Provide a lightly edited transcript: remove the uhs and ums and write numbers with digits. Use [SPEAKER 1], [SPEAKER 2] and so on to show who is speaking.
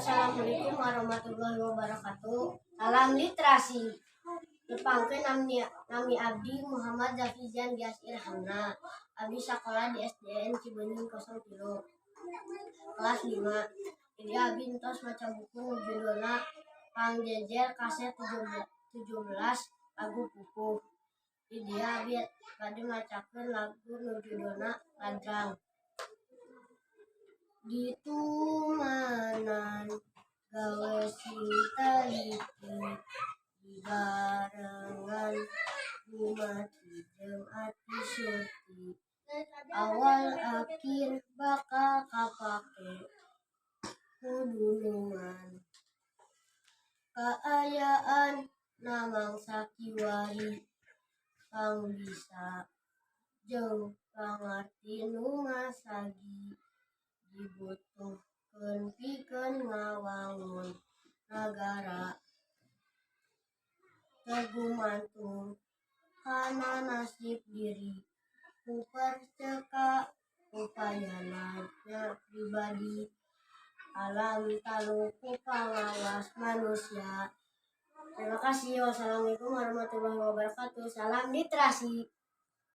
[SPEAKER 1] Assalamualaikum warahmatullahi wabarakatuh. Salam literasi. Nepangkeun nami abdi Muhammad Zafizan Gias Irhamna. Abdi sakola di SDN Cibeunying 03 kelas 5. Jadi abdi entos maca buku nu judulna Pangjejer Kaset 17 Lagu Pupuh. Di dieu abdi bade macakeun lagu nu judulna Ladrang. Ditumanan gawe sing teliti, dibarengan gumati jeung ati surti, awal akhir bakal kapake ku dunungan. Kaayaan na mangsa kiwari pangbisa jeung pangarti nu ngasagi dibutuhkeun pikeun ngawangun nagara, teu gumantung kana nasib diri, ku perceka upayana pribadi, alam taluk ku pangawas manusia. Terima kasih. Wassalamualaikum warahmatullahi wabarakatuh. Salam literasi.